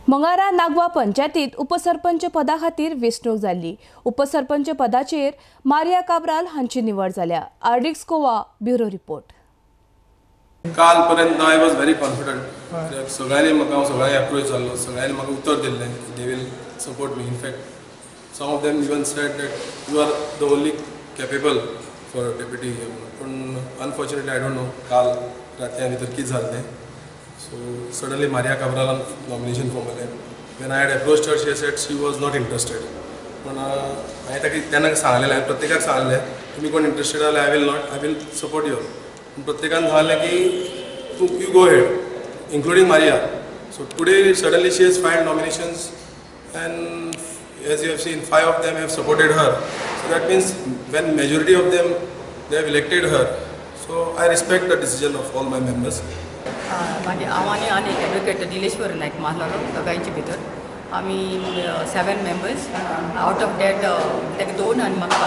मंगळारा नागवा पंचायतीत उपसरपंच पदा खातीर वेंचणूक जाल्ली. उपसरपंच पदाचेर मारिया काब्राल हांची निवड जाल्या. RDX Goa bureau report. कालपर्यंत I was very confident. सगळ्यांनी म्हाका, हांव सगळ्यांनी एप्रोच जाल्लो, सगळ्यांनी म्हाका उतर दिल्लें की they will support me. In fact some of them even said that you are the only capable for deputy. पूण अनफॉर्च्युनेटली I don't know काल राती भितर कितें जालें तें. So suddenly Maria काब्रालान nomination form आयलें. When I had approached her, she said she was not interested. पूण हांवें ताका तेन्ना सांगलेलें, हांवें प्रत्येकाक सांगलें तुमी कोण इंट्रस्टेड जाल्यार I will not, I will support you. पूण प्रत्येकान सांगलें की तूं you go ahead, including Maria. So today suddenly she has filed nominations and as you have seen, 5 of them have supported her. So that means when majority of them, they have elected her. So I respect the decision of all my members. मागीर हांव आनी आनी एक advocate Nileshwar Naik मारलेलो दोगांयचे भितर आमी 7 members out of that ताका 2 आनी म्हाका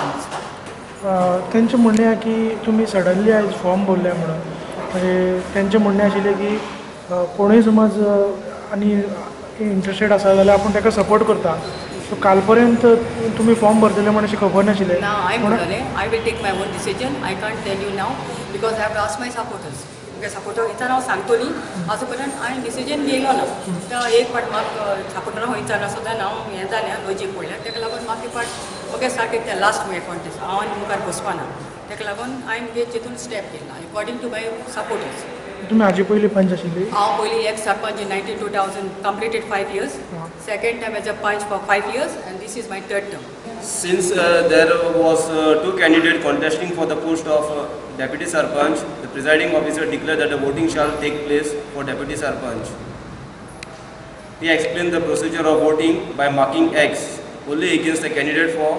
5. तेंचें म्हणणें आहा की तुमी सडनली आयज फॉर्म भरले म्हणून, म्हणजे तेंचें म्हणणें आशिल्लें की कोणूय समज आनी इंट्रस्टेड आसा जाल्यार आपूण ताका सपोर्ट करता. सो काल पर्यंत तुमी फॉर्म भरतले म्हण अशें खबर नाशिल्लें. ना, हांवें म्हणलें I will take my own decision. I can't tell you now because I have to ask my supporters. म्हगे सपोर्टर विचार हांव सांगतली, आजू पर्यंत हांवें डिसिजन घेयलो ना. तर एक फावट म्हाका सपोर्टरां खंय विचारना सुद्दां हांव हें जालें लॉजीक पडलें, ताका लागून म्हाका एक फावट म्हगे सारकें तें लास्ट मुगे कॉन्टेस्ट हांव आनी मुखार बसपा ना, ताका लागून हांवें मुगे चितून स्टेप घेतला अकॉर्डींग टू my supporters. तुमी हाजे पयलीं पंच आशिल्ली? हांव पयलीं एक sarpanch in 2000 completed 5 years, second time as a panch for 5 years and this is my third term. Since there was 2 candidates contesting for the post of Deputy Sarpanch, the presiding officer declared that the voting shall take place for Deputy Sarpanch. He explained the procedure of voting by marking X only against the candidate for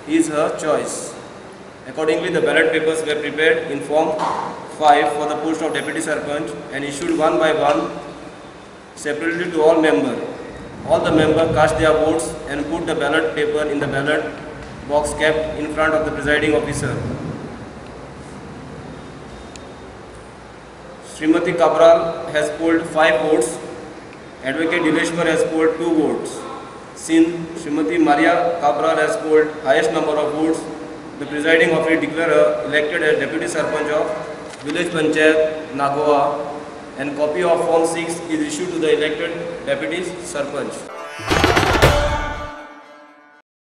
his her choice. Accordingly, the ballot papers were prepared in form 5 for the post of Deputy Sarpanch and issued one by one separately to all members. All the members cast their votes and put the ballot paper in the ballot box kept in front of the presiding officer. Srimati Cabral has polled 5 votes. Advocate Dileshwar has polled 2 votes. Since Srimati Maria Cabral has polled highest number of votes, the presiding officer declared her elected as Deputy Sarpanch of Village Panchayat Nagoa, and copy of Form 6 is issued to the elected Deputy Sarpanch.